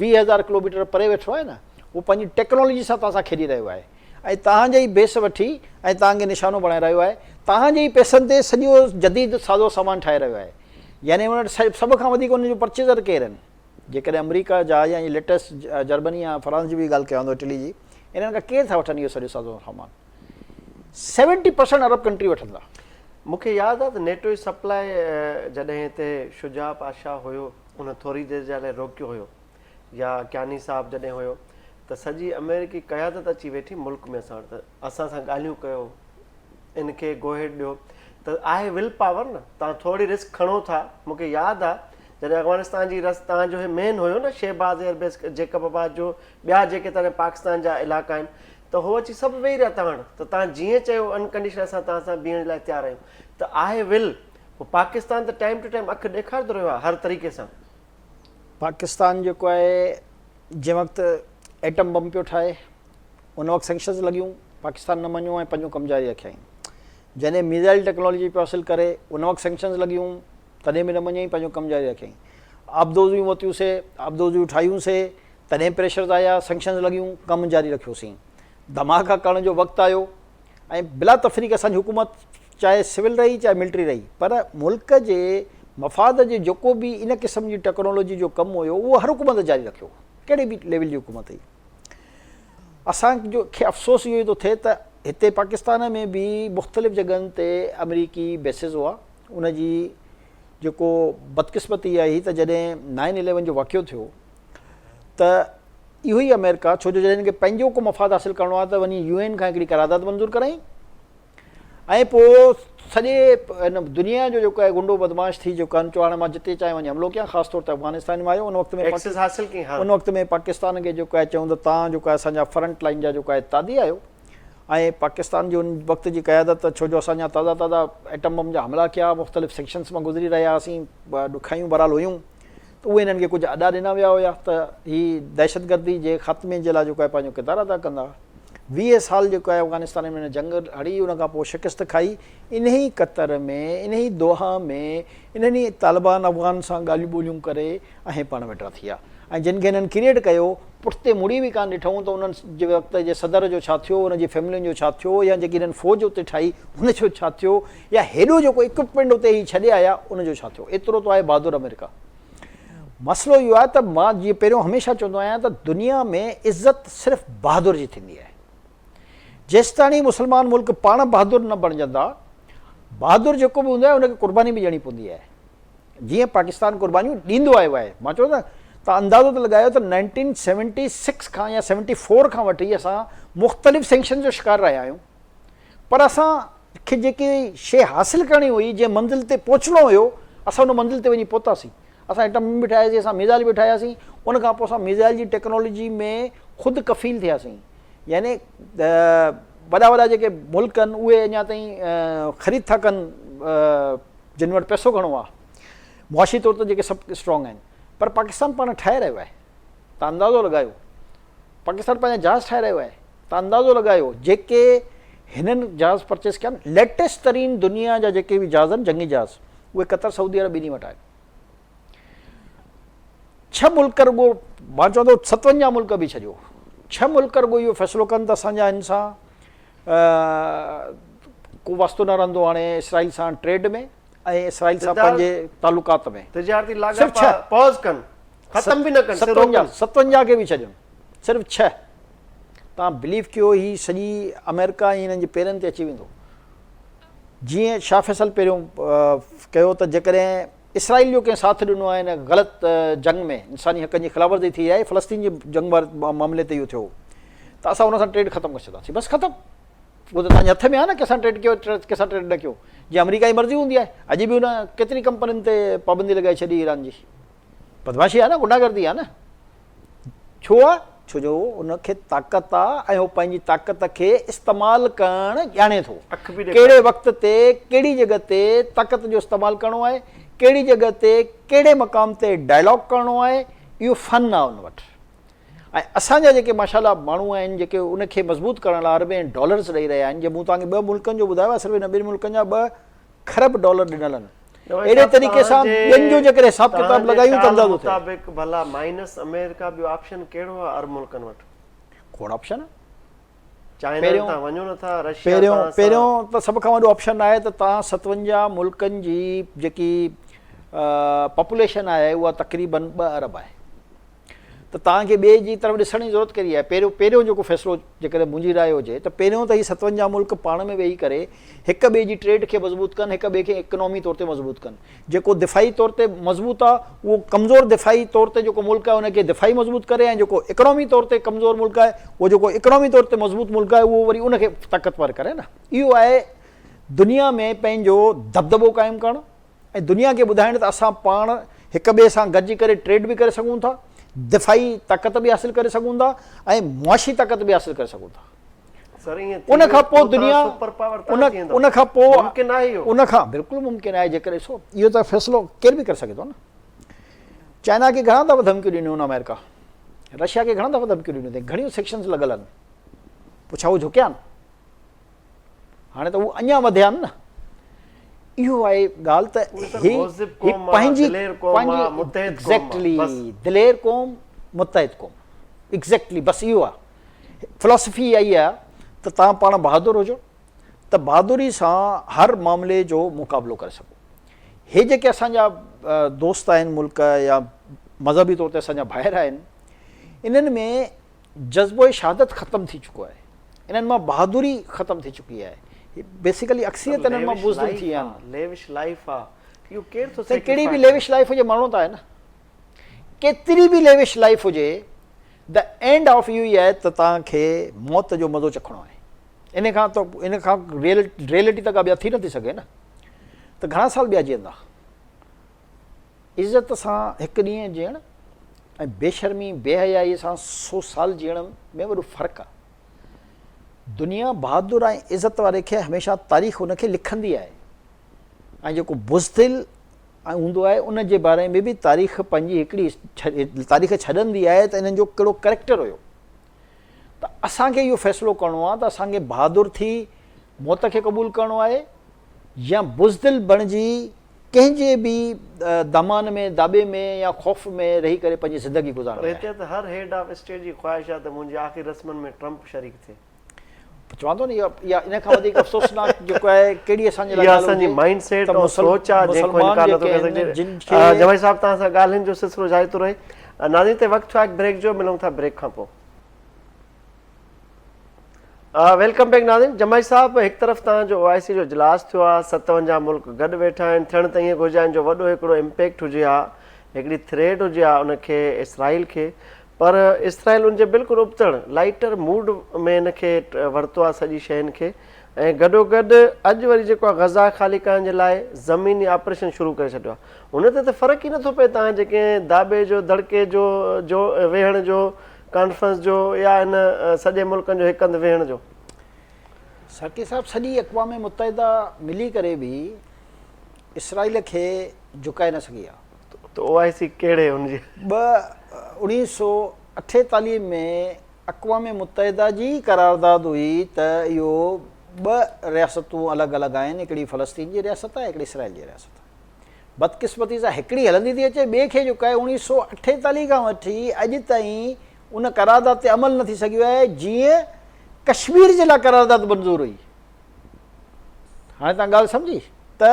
20,000 ڪلوميٽر پري ويٺو آهي نه، اهو پنهنجي ٽيڪنالاجي سان توهان سان کيڏي رهيو آهي ۽ توهان جا ئي بيس وٺي ۽ توهان کي نشانو بڻائي رهيو آهي. توهان جي ئي پئسن تي سڄو جديد سازو سامان ٺاهي رهيو آهي. يعني ان وٽ سڀ کان وڌيڪ ان جو پرچيزر ڪير آهن؟ جيڪڏهن آمريڪا جا يا ليٽيسٽ جرمني يا فرانس جي به ڳالهه ڪيان ٿو اٽلي جي انهن کان ڪير ٿا وٺن اهو سڄو سازو سامان 70% عرب ڪنٽري وٺندا. مون کي ياد آهي ته نيٽو جي سپلاء جڏهن هتي شجاع پاشا هيو ان ٿوري دير جي لاء روڪيو هيو يا ڪياني صاحب جڏهن هيو ته سڄي آمريڪي قيادت اچي ويٺي ملڪ ۾ اسان وٽ ته اسان سان ڳالهيون ڪيو. ان کي گوهيڊ ڏيو ته آهي will power نه توهان ٿوري رسڪ کڻو ٿا مون کي ياد آ جڏهن افغانستان جي رس توهان جو هي مين هيو نه شهباز ايئر بيس جيڪب آباد جو ٻيا جيڪي تڏهن پاڪستان جا علائقا آهن ته هو اچي سڀ ويهي رهيا توهان وٽ ته توهان جيئن چيو انڪنڊيشنل اسان توهان سان بيهڻ جي لاء تيار آهيون ته آهي ول پوء پاڪستان ته ٽائيم ٽو ٽائيم اک ڏيکارندو رهيو آهي هر طريقي سان. پاڪستان جيڪو آهي جنهن وقت ايٽم بم پيو ٺاهي ان وقت سينڪشنز لڳيون پاڪستان نه مڃيو ۽ پنهنجو ڪم جاري رکيائين جڏهن ميزائل ٽيڪنالاجي پيو حاصل ڪري ان وقت سينڪشنز لڳيون تڏهن به نه مڃيائين پنهنجو ڪم جاري رکيائين آبدوزيون ورتيون سي آبدوزيون ٺاهيون سي تڏهن پريشرز آيا سينڪشنز لڳيون ڪم جاري رکيوسين ڌماڪا ڪرڻ جو وقت آيو ۽ بلا تفريق اسان جي حڪومت چاهي سول رهي چاهي ملٽري رهي پر ملڪ جي مفاد جي جيڪو به ان قسم جي ٽيڪنالاجي جو ڪم هيو اهو هر حڪومت جاري رکيو ڪهڙي به ليول جي حڪومت هئي اسان جو کي افسوس اهو ئي ٿو ٿئي ته هتي پاڪستان ۾ به مختلف جڳهن تي آمريڪي بيسز هئا ان جي جيڪو بدقسمتي آهي ته جڏهن نائن اليون جو واقعو ٿيو ته اهو ئي آمريڪا ڇو جو جڏهن هن کي پنهنجو ڪو مفاد حاصل ڪرڻو آهي ته وڃي يو اين کان هڪڙي قرارداد منظور ڪرائين ۽ پوء سڄي هن دنيا جو جيڪو آهي گنڊو بدمعاش ٿي جيڪو آهن چو هاڻي مان جتي چاهيان وڃي حملو ڪيان خاص طور تي افغانستان ۾ آيو ان وقت ۾ ايڪسس حاصل ڪئي ها ان وقت ۾ پاڪستان کي جيڪو آهي چيون ته تان جيڪو آهي اسان جا فرنٽ لائن جا جيڪو آهي اتحادي آهيو ۽ پاڪستان جي ان وقت جي قيادت ڇو جو اسان جا تازا تازا ايٽم بم جا حملا ڪيا مختلف سيڪشنز مان گذري رهيا هئاسين ڏکايون بهرحال هيون ته اهي انهن کي ڪجهه اڏا ڏنا ويا هيا ته هي دهشتگردي جي خاتمي جي لاء جيڪو آهي پنهنجو ڪردار ادا ڪندا. 20 سال جيڪو آهي افغانستان ۾ هن جنگ هڙي ان کان پوء شڪست کائي انهي قطر ۾ انهي دوحا ۾ انهن ئي طالبان افغان سان ڳالهيون ٻولهيون ڪري ۽ پاڻ ويٺا ٿيا ۽ جن کي هنن ڪريئيٽ ڪيو پٺتي مڙي به ڪانه ڏٺائون ته انهن جي وقت جي صدر جو ڇا ٿيو ان جي فيملين جو ڇا ٿيو يا جيڪي هنن فوج اتي ٺاهي ان جو ڇا ٿيو يا هيڏو جيڪو اڪوپمينٽ اتي هي ڇڏي آيا ان جو ڇا ٿيو ايترو ته آهي بهادر آمريڪا مسئلو اهو آهي ته مان جيئن پهريون هميشه چوندو آهيان ته دنيا ۾ عزت صرف بهادر جي ٿيندي آهي جيستاڻي مسلمان ملڪ پاڻ بهادر نه بڻجندا بهادر جيڪو به هوندو آهي ان کي قرباني به ڏيڻي پوندي آهي جيئن پاڪستان قربانيون ڏيندو آيو آهي مان چوان ته تان اندازو ته لڳايو ته 1976 کان يا 74 کان وٺي اسان مختلف سينڪشن جو شڪار رهيا آهيون پر اسان کي جيڪي شيء حاصل ڪرڻي هئي، جنهن منزل تي پهچڻو هيو، اسان ان منزل تي وڃي پهتاسين. اسان ايٽم بم به ٺاهياسين، اسان ميزائل به ٺاهياسين، ان کان پوء اسان ميزائل جي ٽيڪنالاجي ۾ خود ڪفيل ٿياسين. يعني وڏا وڏا جيڪي ملڪ آهن، اهي اڃا تائين خريد ٿا ڪن، جن وٽ پئسو گهڻو آهي، معاشي طور تي جيڪي سڀ اسٽرانگ آهن، پر پاڪستان پاڻ ٺاهي رهيو آهي. تان اندازو لڳايو، پاڪستان پنهنجا جهاز ٺاهي رهيو آهي. ته اندازو لڳايو جيڪي هنن جهاز پرچيز ڪيا آهن ليٽيسٽ ترين دنيا جا جيڪي به جهاز آهن جنگي جهاز اهي قطر سعودي عرب ٻنهي وٽ آهن ڇهه ملڪ رڳو مان چوان ٿو 57 ملڪ به ڇڏيو ڇهه ملڪ رڳو اهو فيصلو ڪن ته اسان جا هن سان ڪو واسطو نه رهندو هاڻي اسرائيل سان ٽريڊ ۾ ۽ اسرائيل سان پنهنجي تعلقات ۾ تجارتي لاڳاپا پاز ڪن ختم به نه ڪن 57 کي به ڇڏيو صرف ڇهه توهان بليف ڪيو هي سڄي آمريڪا ۽ هنن جي پيرن تي اچي ويندو جيئن شاهه فيصل پهريون ڪيو ته جيڪڏهن اسرائيل جو ڪنهن ساٿ ڏنو آهي هن غلط جنگ ۾ انساني حقن جي خلاف ورزي ٿي آهي فلسطين جي جنگ واري معاملي تي اهو ٿيو ته اسان ان سان ٽريڊ ختم ڪري ڇڏنداسين بس ختم اهو ته توهان جي هٿ ۾ آهي نه ڪنهن سان ٽريڊ ڪيو ڪنهن سان ٽريڊ نه ڪيو جيئن آمريڪا جي مرضي هوندي آهي اڄ به هن ڪيتري ڪمپنين تي پابندي لڳائي ڇڏي ايران جي بدمعاشي آهي نه غنڊا گردي آهي نه ڇو آ؟ ڇو جو ان کي طاقت آ ۽ هو پنهنجي طاقت کي استعمال ڪرڻ ڄاڻي ٿو. ڪهڙي وقت تي ڪهڙي جڳهه تي طاقت جو استعمال ڪرڻو آهي، ڪهڙي جڳهه تي ڪهڙي مقام تي ڊائلاگ ڪرڻو آهي، اهو فن آ ان وٽ. ۽ اسان جا جيڪي ماشاء الله ماڻهو آهن جيڪي ان کي مضبوط ڪرڻ لاء اربين ڊالرز ڏئي رهيا آهن، جي مون توهان کي ٻه ملڪن جو ٻڌايو آهي صرف ان ٻن ملڪن جا ٻه کرب ڊالر ڏنل آهن. اهڙي طريقي سان ٻين جو جيڪڏهن حساب ڪتاب لڳايون ته اندازو ٿئي. مطابق ڀلا مائنس آمريڪا ٻيو آپشن ڪهڙو آهي عرب ملڪن وٽ؟ کوڙ آپشن آهن. چائنا تان وڃو نٿا رشيا تان پهريون ته سڀ کان وڏو آپشن آهي ته تان 57 ملڪن جي جيڪي پاپوليشن آهي اها تقريبن 2 ارب آهي. ته توهان کي ٻئي جي طرف ڏسڻ جي ضرورت ڪهڙي آهي؟ پهريون پهريون جيڪو فيصلو جيڪڏهن منهنجي راء هجي ته پهريون ته هي 57 ملڪ پاڻ ۾ ويهي ڪري هڪ ٻئي جي ٽريڊ کي مضبوط ڪن هڪ ٻئي کي اڪنامي طور تي مضبوط ڪن جيڪو دفاعي طور تي مضبوط آهي اهو ڪمزور دفاعي طور تي جيڪو ملڪ آهي ان کي دفاعي مضبوط ڪري ۽ جيڪو اڪنامي طور تي ڪمزور ملڪ آهي اهو جيڪو اڪنامي طور تي مضبوط ملڪ آهي اهو وري ان کي طاقتور ڪري نه اهو آهي دنيا ۾ پنهنجو دٻدٻو قائم ڪرڻ ۽ دنيا کي ٻڌائڻ ته اسان پاڻ هڪ ٻئي سان گڏجي ڪري ٽريڊ به ڪري سگهون ٿا، دفاعي طاقت به حاصل ڪري سگهون ٿا ۽ معاشي طاقت به حاصل ڪري سگهون ٿا. ان کان پوء دنيا ان کان پوء ان کان بلڪل ممڪن آهي جيڪڏهن ڏسو اهو ته فيصلو ڪير به ڪري سگهي ٿو نه. چائنا کي گهڻا دفعا ڌمڪيون ڏنيون آهن آمريڪا، رشيا کي گهڻا دفعا ڌمڪيون ڏنيون اٿئي، گهڻيون سيڪشنز لڳل آهن، پوء ڇا هو جهڪيا آهن؟ هاڻي ته هو اڃا وڌيا آهن نه. اهو آهي ڳالهه ته هي پنهنجي پنهنجي ايگزيڪٽلي دلير قوم متحد قوم ايگزيڪٽلي بس اهو آهي فلاسفي اها ئي آهي ته توهان پاڻ بهادر هجو ته بهادري سان هر معاملي جو مقابلو ڪري سگهو. هي جيڪي اسان جا دوست آهن ملڪ يا مذهبي طور تي اسان جا ڀائر آهن انهن ۾ جذبو شهادت ختم ٿي چڪو آهي انهن مان بهادري ختم ٿي چڪي آهي بيسيڪلي اڪثريت انهن مان بزدل ٿي ويا آهن. ليوش لائيف آ اهو ڪير ٿو سائين ڪهڙي به ليوش لائيف هجي مرڻو ته آهي نه ڪيتري به ليوش لائيف هجي the end of اهو ئي آهي ته توهان کي موت جو مزو چکڻو آهي ان کان ته ان کان ريئلٽي ته ڪا ٻيا ٿي نٿي سگهي نه ته گهڻا سال ٻيا جيئندا عزت سان هڪ ڏينهن جيئڻ ۽ بي شرمي بي حيائي سان سو سال جيئڻ ۾ وڏو فرق آهي. دنيا بهادر ۽ عزت واري کي هميشه تاريخ ان کي لکندي آهي ۽ جيڪو بزدل ۽ هوندو آهي ان جي باري ۾ به تاريخ پنهنجي هڪڙي تاريخ ڇڏندي آهي ته انهن جو ڪهڙو ڪريڪٽر هيو. ته اسان کي اهو فيصلو ڪرڻو آهي ته اسان کي بهادر ٿي موت کي قبول ڪرڻو آهي يا بزدل بڻجي ڪنهن جي به دامان ۾ داٻي ۾ يا خوف ۾ رهي ڪري پنهنجي زندگي گذارڻي آهي. پر هتي ته هر هيڊ آف اسٽيٽ جي خواهش آهي ته منهنجي آخري رسمن ۾ ٽرمپ شريڪ ٿئي. چوان ٿو نه اها ان کان وڌيڪ افسوسناڪ جيڪو آهي ڪهڙي اسان جي لاء اها اسان جي مائنڊ سيٽ ۽ سوچ آهي جنهن کان انڪار نٿو ڪري سگهجي. جمالي صاحب توهان سان ڳالهين جو سلسلو جاري ٿو رهي. ناظرين هتي وقت ٿيو آهي هڪ بريڪ جو ملون ٿا بريڪ کان پوء. Welcome back ناظرين جماعي صاحب هڪ طرف تان جو او آء سي جو اجلاس ٿيو آهي 57 ملڪ گڏ ويٺا آهن ٿيڻ ته ائين گهرجي جو وڏو هڪڙو امپيڪٽ هجي ها هڪڙي ٿريٽ هجي ها ان کي اسرائيل کي پر اسرائيل ان جي بلڪل ابتڙ لائٽر موڊ ۾ ان کي ورتو آهي سڄي شين کي ۽ گڏو گڏ اڄ وري جيڪو آهي غزا خالي ڪرڻ جي لاء زميني آپريشن شروع ڪري ڇڏيو آهي ان تي ته فرق ئي نٿو پئي تان جي ڪنهن داٻي جو دڙڪي جو جو ويهڻ جو ڪانفرنس جو يا ان سڄي ملڪن جو هڪ هنڌ ويهڻ جو. سرڪي صاحب سڄي اقوام متحده ملي ڪري به اسرائيل کي جهڪائي نه سگهي آ. ته او آء سي ڪهڙي ان جي. ٻه 1948 ۾ اقوام متحده جي ئي قرارداد هئي ته اهو ٻه رياستون الڳ الڳ آهن هڪڙي فلسطين جي رياست آهي هڪڙي اسرائيل جي رياست آهي. بدقسمتي سان هڪڙي هلندي ٿي اچي ٻئي کي جهڪائي 1948 کان وٺي اڄ تائين ان قرارداد تي عمل نه ٿي سگهيو آهي جيئن ڪشمير جي لاء قرارداد منظور هئي. هاڻي توهان ڳالهه سمجهي ته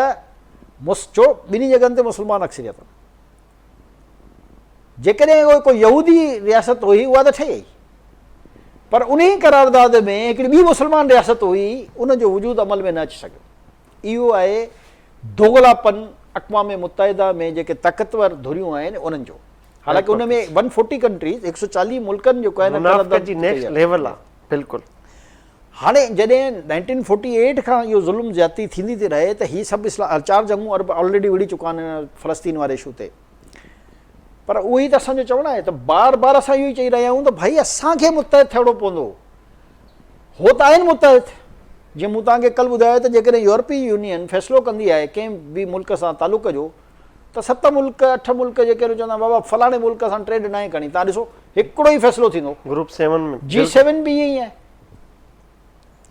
ڇو ٻنهي جڳهن تي مسلمان اڪثريت آهن. جيڪڏهن اهو ڪو يهودي رياست هئي اها ته ٺهي وئي پر انهي قرارداد ۾ هڪڙي ٻي مسلمان رياست هئي ان جو وجود عمل ۾ نه اچي سگهيو. اهو آهي دوغلاپن اقوام متحده ۾ جيڪي طاقتور ڌريون آهن انهن جو حالانڪه ان ۾ ون فورٽي ڪنٽريز 140 ملڪن جيڪو آهي نه منافقت جي نيڪسٽ ليول آهي بلڪل. هاڻي جڏهن 1948 کان اهو ظلم زيادتي ٿيندي ٿي رهي ته هي سڀ چار جنگون عرب آلريڊي وڙهي چڪا آهن فلسطين واري اشو تي پر اهو ئي ته اسان جو چوڻ آهي ته بار بار اسان اهو ئي چئي رهيا آهيون ته ڀائي اسان کي متحد ٿيڻو پوندو هو ته آهن متحد. جيئن مون توهان کي ڪلهه ٻڌايو ته جيڪڏهن يورپي يونين فيصلو ڪندي آهي ڪنهن به ملڪ سان تعلق جو ته ست ملڪ اٺ ملڪ جيڪي آهن چوندا آهن بابا فلاڻي ملڪ سان ٽريڊ ناهي ڪرڻي توهان ڏسو هڪڙو ئي فيصلو ٿيندو. گروپ سيون ۾ جي سيون به ائين ئي آهي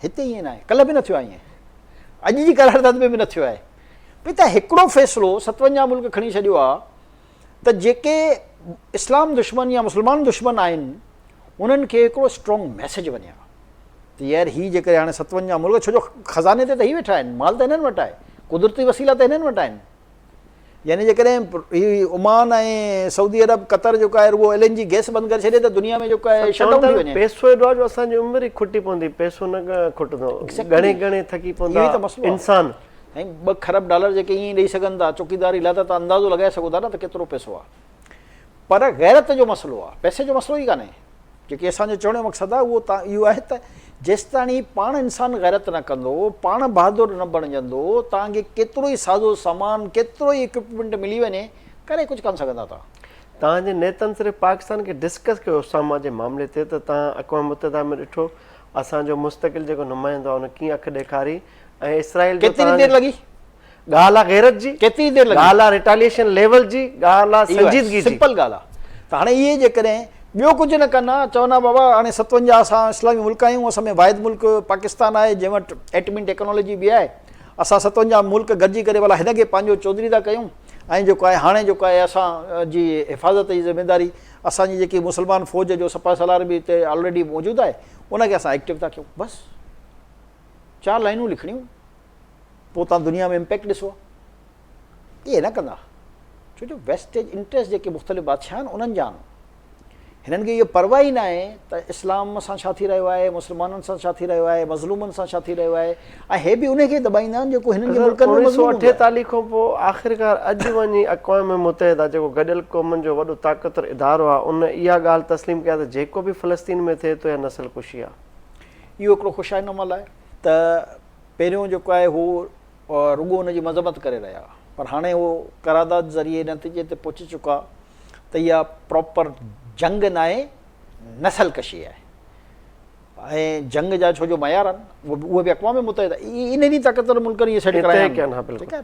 هتي ائين ناهي ڪلهه به نه ٿيو آهي ائين اڄ جي قرارداد ۾ به نه ٿيو آهي ڀئي ته هڪڙو فيصلو 57 ملڪ کڻي ڇڏيو آهي ته جيڪي اسلام دشمن يا مسلمان دشمن آهن انهن کي هڪڙو اسٽرانگ ميسيج وڃي ها ته يار هي جيڪڏهن هاڻي 57 ملڪ ڇو جو خزاني تي ته هي ويٺا آهن مال ته هنن وٽ آهي قدرتي وسيلا ته هنن وٽ آهن يعني جيڪڏهن هي عمان ۽ سعودي عرب قطر جيڪو آهي رڳو ايل اين جي گئس بند ڪري ڇڏي ته دنيا ۾ جيڪو آهي شٽ ڊائون ٿي وڃي. پيسو ايڏو آهي جو اسان جي عمر ئي کٽي پوندي پيسو نه کٽندو ڳڻي ڳڻي ٿڪي پوندا انسان. سائين ٻه کرب ڊالر جيڪي ائين ئي ڏئي سگهن ٿا چوڪيداري لاء ته توهان اندازو لڳائي سگهو ٿا نه ته ڪيترو پئسو آهي. پر غيرت جو مسئلو آهي پئسي جو مسئلو ئي ڪانهي. جيڪي اسان جو چوڻ جو مقصد آهي اهو اهو آهي ته جيستاڻي پاڻ انسان غيرت نه ڪندو، پاڻ بهادر نه بڻجندو، توهان کي ڪيترو ئي سازو سامان، ڪيترو ئي اڪوپمينٽ ملي وڃي، ڪري ڪجهه ڪانه سگهندا توهان. توهان جي نيتن صرف پاڪستان کي ڊسڪس ڪيو اساما جي معاملي تي ته توهان اقوام متحده ۾ ڏٺو اسان جو مستقل جيڪو نمائندو آهي ان ڪيئن اک ڏيکاري ۽ اسرائيل جو ڪيتري دير لڳي؟ ڳالهه آ غيرت جي، ڪيتري دير لڳي؟ ڳالهه آ ريٽاليئيشن ليول جي، ڳالهه آ سنجيدگي جي. سمپل ڳالهه آ ته هاڻي اهي جيڪڏهن ٻيو ڪجهه نه ڪن ها، چون ها بابا هاڻي 57 اسان اسلامي ملڪ آهيون، اسان ۾ واحد ملڪ پاڪستان آهي جنهن وٽ ايٽمي ٽيڪنالاجي به آهي، اسان 57 ملڪ گڏجي ڪري ڀلا هن کي پنهنجو چوڌري ٿا ڪيون ۽ جيڪو آهي هاڻي جيڪو آهي اسان جي حفاظت جي ذميداري اسان جي جيڪي مسلمان فوج جو سپهه سالار به هتي آلريڊي موجود آهي ان کي اسان ايڪٽو ٿا ڪيون. بس چار لائنون لکڻيون. پوء توهان دنيا ۾ امپيڪٽ ڏسو ها. اهي نه ڪندا. ڇو جو ويسٽيج انٽريسٽ جيڪي مختلف بادشاهه آهن انهن جا آهن. هنن کي اهو پرواهه ئي ناهي ته اسلام سان ڇا ٿي رهيو آهي، مسلمانن سان ڇا ٿي رهيو آهي، مظلومن سان ڇا ٿي رهيو آهي ۽ هي به انهي کي دٻائيندا آهن جيڪو هنن جي ملڪن ۾ مظلوم هوندو آهي. 1948 کان پوء آخرڪار اڄ وڃي اقوام متحده جيڪو گڏيل قومن جو وڏو طاقتور ادارو آهي ان اها ڳالهه تسليم ڪئي آهي ته جيڪو به فلسطين ۾ ٿئي ٿو اها نسل ڪشي آهي. اهو هڪڙو خوش آئند عمل آهي ته پهريون جيڪو آهي هو رڳو ان جي مذمت ڪري رهيا پر هاڻي هو قرارداد ذريعي نتيجي تي پهچي چڪا ته اها پراپر جنگ ناهي نسل ڪشي آهي ۽ جنگ جا ڇو جو معيار آهن اهي به اقوام متحده انهن ئي طاقتور ملڪن اهي سيٽ ڪرايا آهن ٺيڪ آهي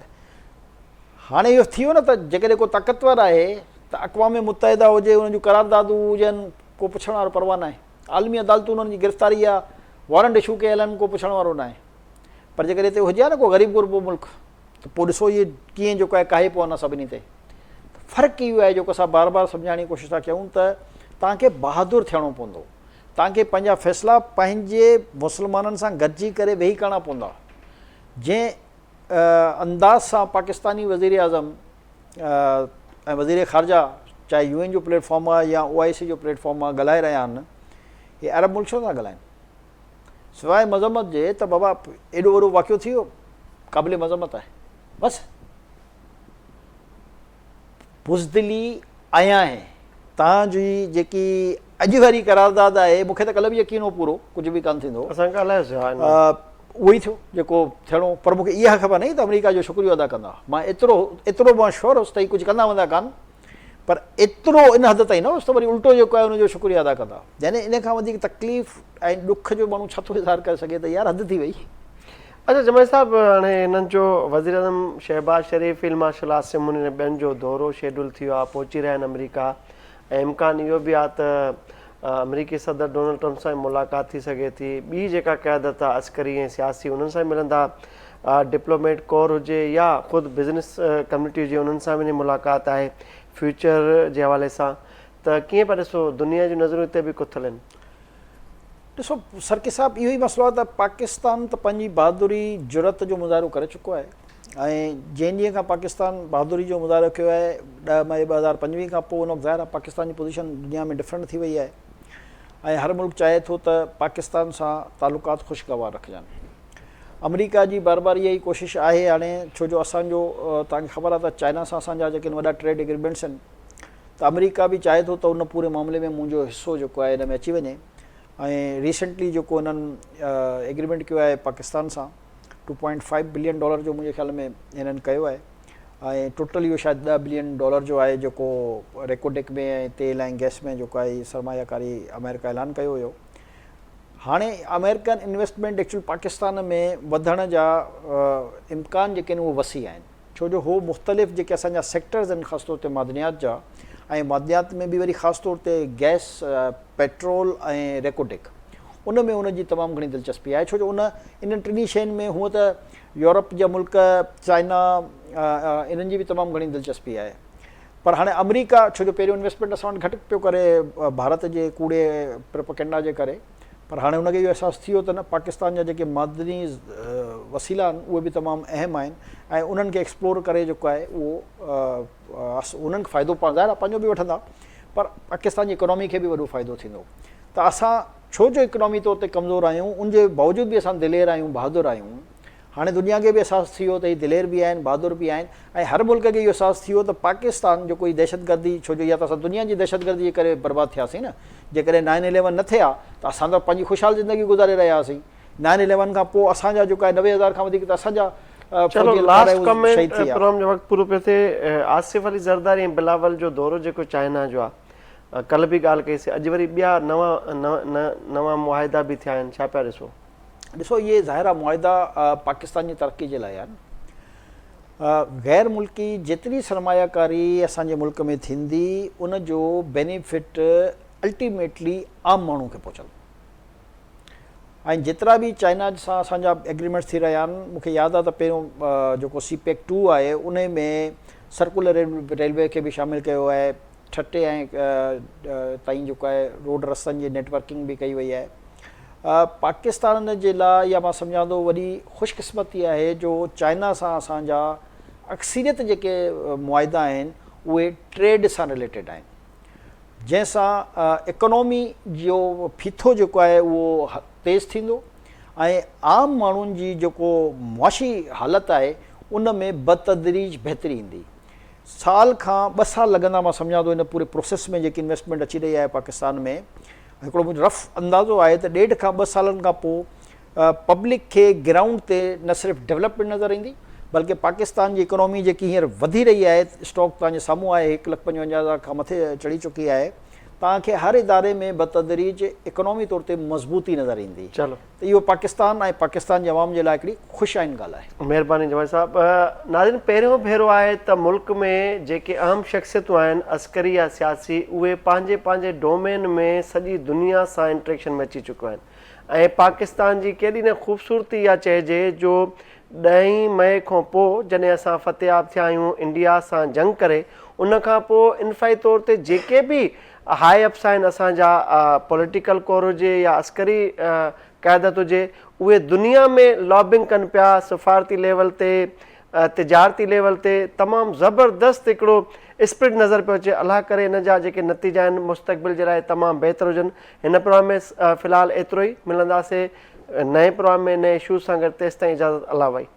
هاڻي اهو ٿي ويو نه ته جيڪڏهن ڪو طاقتور آهي ته اقوام متحده هجي ان جون قراردادون هجن ڪو پڇڻ وارو پرواهه ناهي عالمي عدالتون انهن جي گرفتاري جا وارنٽ اشو ڪيل آهن ڪو پڇڻ وارو ناهي پر جيڪڏهن هتي هجي ها نه ڪو غريب غربو ملڪ ته پوء ڏسو اهي ڪيئن جيڪو آهي ڪاهي پون ها سڀني تي فرق اهو آهي جيڪو اسان بار بار سمجهائڻ جي ڪوشش ٿا ڪيون ته توهان کي بهادر ٿيڻو پوندو توهان کي پنهنجا فيصلا پنهنجي مسلمانن سان گڏجي ڪري ويهي ڪرڻا پوندا جنهن انداز سان پاڪستاني وزيراعظم ۽ وزير خارجه چاهي يو اين جو پليٽ فارم آهي يا او آء سي جو پليٽ فارم آهي ڳالهائي رهيا آهن هي عرب ملڪ ڇو نٿا ڳالهائن سواء مذمت جي ته بابا ايڏو وڏو واقعو ٿي ويو قابل مذمت آهي بس بزدلي آيا آهي تان جي جيڪي اڄ واري قرارداد آهي مونکي ته ڪلهه به يقين هو پورو ڪجهه به ڪانه ٿيندو اسان ڳالهايوسي ها اهو ئي ٿيو جيڪو ٿيڻو پر مونکي اها خبر نه هئي ته آمريڪا جو شڪريو ادا ڪندا مان ايترو ايترو مان شور هوس ته هي ڪجهه ڪندا وندا ڪانه پر ايترو ان حد تائين نه هوس ته وري الٽو جيڪو آهي ان جو شڪريو ادا ڪندا يعني ان کان وڌيڪ تڪليف ۽ ڏک جو ماڻهو ڇا ٿو اظهار ڪري سگهي ته يار حد ٿي وئي. اچا جمالي صاحب هاڻي هنن جو وزيراعظم شهباز شريف، فيلڊ مارشل عاصم منير ۽ ٻين جو دورو شيڊول ٿي ويو آهي پهچي رهيا آهن آمريڪا ۽ امڪان اهو به آهي ته آمريڪي صدر ڊونلڊ ٽرمپ سان به ملاقات ٿي سگهي ٿي ٻي جيڪا قيادت آهي عسڪري ۽ سياسي انهن سان به ملندا ڊپلوميٽ ڪور هجي يا خود بزنس ڪميونٽي هجي انهن سان به ملاقات آهي فيوچر جي حوالي سان ته ڪيئن پيا ڏسو دنيا جون نظرون هتي به کٿل آهن. ڏسو سرڪي صاحب اهو ئي مسئلو آهي ته پاڪستان ته پنهنجي بهادري جرئت جو مظاهرو ڪري چڪو آهي ۽ جنهن ڏينهن کان پاڪستان بهادري جو مظاهرو ڪيو آهي 10 مئي 2025 کان پوء ان وقت ظاهر آهي پاڪستان جي پوزيشن دنيا ۾ ڊفرنٽ ٿي وئي آهي ۽ هر ملڪ چاهي ٿو ته پاڪستان سان تعلقات خوشگوار رکجن آمريڪا جي بار بار اها ئي ڪوشش آهي هاڻي ڇو جو اسان جو توهان کي خبر آهي ته چائنا سان اسان جا جيڪي وڏا ٽريڊ اگريمينٽس آهن ته آمريڪا به چاهي ٿو ته ان پوري معاملي ۾ منهنجو حصو جيڪو آهي ان ۾ اچي وڃي ۽ ريسنٽلي جيڪو انهن ايگريمينٽ ڪيو آهي پاڪستان سان 2.5 بلين ڊالر جو منهنجي خيال ۾ هنن ڪيو آهي ۽ ٽوٽل اهو شايد 10 بلين ڊالر جو آهي جيڪو ريڪوڊڪ ۾ ۽ تيل ۽ گئس ۾ جيڪو آهي سرمايه ڪاري آمريڪا اعلان ڪيو هيو هاڻي آمريڪن انويسٽمينٽ ايڪچوئل پاڪستان ۾ وڌڻ جا امڪان جيڪي آهن اهي وسيع آهن ڇو جو هو مختلف جيڪي اسان جا سيڪٽرز آهن خاص طور تي معدنيات جا ۽ معدنيات ۾ به وري خاص طور تي گئس پيٽرول ۽ ريڪوڊڪ ان ۾ ان جي تمام گهڻي دلچسپي آهي ڇو جو ان انهن ٽنهي شين ۾ هونء ته يورپ جا ملڪ چائنا انهن جي به تمام گهڻي دلچسپي آهي پر هاڻي آمريڪا ڇو جو پهريون انويسٽمينٽ اسان وٽ گهٽ پيو ڪري ڀارت جي ڪوڙي پروپيگنڊا جي ڪري پر هاڻي ان کي اهو احساس ٿي ويو ته نه پاڪستان جا جيڪي معدني وسيلا آهن اهي به تمام اهم آهن ۽ انهن کي ايڪسپلور ڪري جيڪو آهي اهو انهن کي فائدو پاڻ ظاهر آهي پنهنجو به وٺندا پر پاڪستان جي اڪانومي کي به وڏو فائدو ٿيندو ته اسان ڇو جو اڪانومي طور تي ڪمزور آهيون ان جي باوجود به اسان دلير آهيون بهادر آهيون. هاڻي دنيا کي به احساس ٿي ويو ته هي دلير به آهن، بهادر به آهن ۽ هر ملڪ کي اهو احساس ٿي ويو ته پاڪستان جو ڪوئي دهشتگردي ڇو جو اها ته اسان دنيا جي دهشتگردي جي ڪري برباد ٿياسين نه جيڪڏهن نائن اليون نه ٿئي ها ته اسان ته پنهنجي خوشحال زندگي گذاري رهيا هئاسين نائن اليون کان پوء اسان جا جيڪو آهي 90,000 کان وڌيڪ ته اسان جا چلو فوجي اهلڪار لاسٽ اهي ڪمينٽ شهيد ٿي ويا. پروگرام جو وقت پورو پيو ٿئي آصف علي زرداري ۽ بلاول جو دورو جيڪو چائنا جو آهي ڪلهه به ڳالهه ڪئي سي اڄ وري ٻيا نوان نوان معاهدا به ٿيا آهن ڇا پيا ڏسو؟ ڏسو اهي ظاهر آهي معاهدا پاڪستان جي ترقي جي لاء آهن. غير ملڪي جيتري سرمايه ڪاري اسان جي ملڪ ۾ ٿيندي ان جو بينيفٽ الٽيميٽلي عام ماڻهو کي پهچندو ۽ جيترا به چائنا سان اسان جا ايگريمينٽس ٿي رهيا آهن مون کي ياد آهي ته پهريون جيڪو سي پيڪ ٽو آهي ان ۾ سرڪولر ريلوي کي به شامل ڪيو آهي ٺٽي ۽ تائين جيڪو آهي روڊ رستن جي نيٽ ورڪنگ به ڪئي وئي آهي. پاڪستان جي لاء اها مان سمجهان ٿو وڏي خوش قسمتي آهي جو چائنا سان اسان جا اڪثريت جيڪي معاهدا آهن اهي ٽريڊ سان رليٽيڊ آهن جنهن سان اڪانومي جو ڦيٿو جيڪو آهي اهو تيز ٿيندو ۽ عام ماڻهن جي جيڪو معاشي حالت آهي ان ۾ بتدريج بهتري ايندي. سال کان ٻه سال لڳندا مان سمجهان ٿو ان پوري پروسيس ۾ جيڪي انويسٽمينٽ اچي رهي آهي پاڪستان ۾ هڪڙو منهنجو رف اندازو آهي ته ڏيڍ کان ٻه سالن کان پوء پبلڪ کي گرائونڊ تي نه صرف ڊولپمينٽ نظر ايندي بلڪه پاڪستان جي اڪانومي جيڪي هينئر وڌي رهي آهي اسٽاڪ توهان جي سامهون آهي هڪ لک 55,000 کان مٿي چڙهي چڪي آهي توهان کي هر اداري ۾ بتدريج اڪانومي طور تي مضبوطي نظر ايندي. چلو. ته اهو پاڪستان ۽ پاڪستان جي عوام جي لاء هڪڙي خوش آئند ڳالهه آهي. مهرباني جمالي صاحب. ناظرين پهريون ڀيرو آهي ته ملڪ ۾ جيڪي اهم شخصيتون آهن عسڪري يا سياسي اهي پنهنجي پنهنجي ڊومين ۾ سڄي دنيا سان انٽريڪشن ۾ اچي چڪيون آهن ۽ پاڪستان جي ڪيڏي نه خوبصورتي اها چئجي جو ڏهين مئي کان پوء جڏهن اسان فتحياب ٿيا آهيون انڊيا سان جنگ ڪري ان کان پوء انفرادي طور تي جيڪي به هاء اپس آهن اسان جا پوليٽيڪل ڪور هجي يا عسڪري قيادت هجي اهي دنيا ۾ لابنگ ڪن پيا سفارتي ليول تي تجارتي ليول تي تمام زبردست هڪڙو اسپرٽ نظر پيو اچي الله ڪري ان جا جيڪي نتيجا آهن مستقبل جي لاء تمام بهتر هجن هن پروگرام ۾ في الحال ايترو ئي ملنداسي نئين پروگرام ۾ نئين اشوز سان گڏ تيستائين اجازت الله وائي.